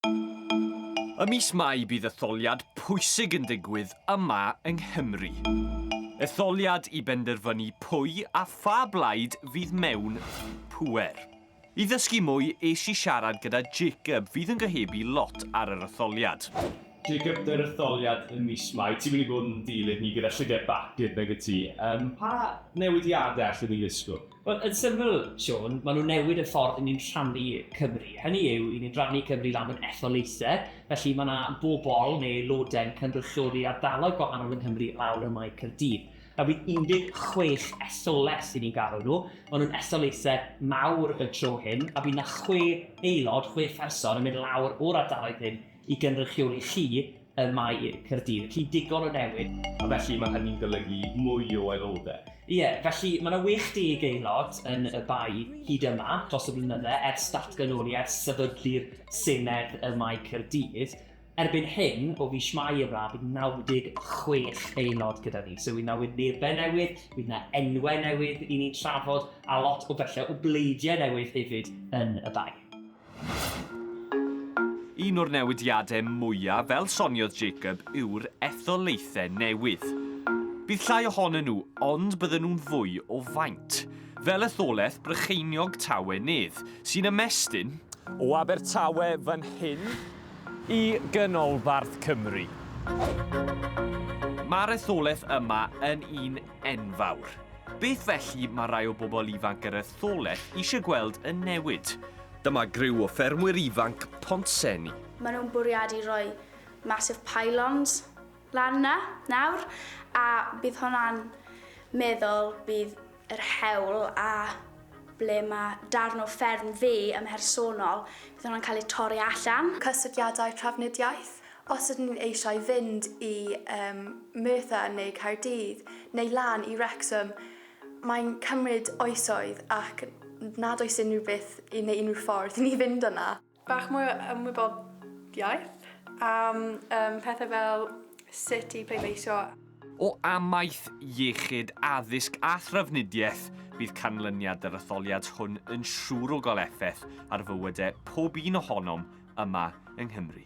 Ym mis Mai bydd etholiad pwysig yn digwydd yma yng Nghymru. Etholiad i benderfynu pwy a pha blaid fydd mewn pŵer. I ddysgu mwy, es i siarad gyda Jacob fydd yn gohebu lot ar yr etholiad. Jacob, dy'r etholiad ym mis Mai, ti'n mynd i fod yn dilyn hi gyda llygad bacyd nag wyt ti? Yym, pa newidiadau allwn ni ddisgwyl? Wel, yn syml, Siôn, maen nhw'n newid y ffordd 'y ni'n rhannu Cymru. Hynny yw, 'y ni'n rhannu Cymru lan yn etholaethau, felly mae 'na bobl neu aelodau'n cynrychioli ardaloedd gwahanol yng Nghymru lawr ym Mae Caerdydd. A bydd 16 etholaeth 'y ni'n galw nhw. Maen nhw'n etholaethau mawr y tro hyn, a bydd 'na chwe aelod, chwe pherson yn mynd lawr o'r ardaloedd hyn i gynrychioli chi ym Mae Caerdydd. Felly digon o newid. A felly mae hynny'n golygu mwy o aelodau? Ie, felly mae 'na 60 aelod yn y Bae hyd yma dros y blynydde ers datganoli, ers sefydlu'r Senedd ym Mae Caerdydd. Erbyn hyn, o fis Mai ymlaen, bydd 96 aelod gyda ni. So bydd 'na wynebau newydd, bydd 'na enwau newydd i ni'n trafod, a lot o bethau o bleidiau newydd hefyd yn y Bae. Un o'r newidiadau mwyaf, fel soniodd Jacob, yw'r etholaethau newydd. Bydd llai ohonyn nhw, ond bydden nhw'n fwy o faint. Fel etholaeth Brycheiniog Tawe Nedd, sy'n ymestyn o Abertawe fan hyn i ganolbarth Cymru. Mae'r etholaeth yma yn un enfawr. Beth felly mae rai o bobl ifanc yr etholaeth eisiau gweld yn newid? Dyma griw o ffermwyr ifanc Pontsenni. Maen nhw'n bwriadu rhoi massive pylons lan yna nawr a bydd hwnna'n meddwl bydd yr hewl a ble mae darn o fferm fi ym mhersonol, bydd hwnna'n cael ei torri allan. Cysylltiadau trafnidiaeth. Os ydyn ni'n eisiau fynd i um, Merthyr neu Caerdydd neu lan i Wrexham, mae'n cymryd oesoedd ac nad oes unrhyw beth neu unrhyw ffordd i ni fynd yna. Bach mwy o ymwybyddiaeth am um, pethau fel sut i pleidleisio. O amaeth, iechyd, addysg a thrafnidiaeth, bydd canlyniad yr etholiad hwn yn siŵr o gael effaith ar fywydau pob un ohonom yma yng Nghymru.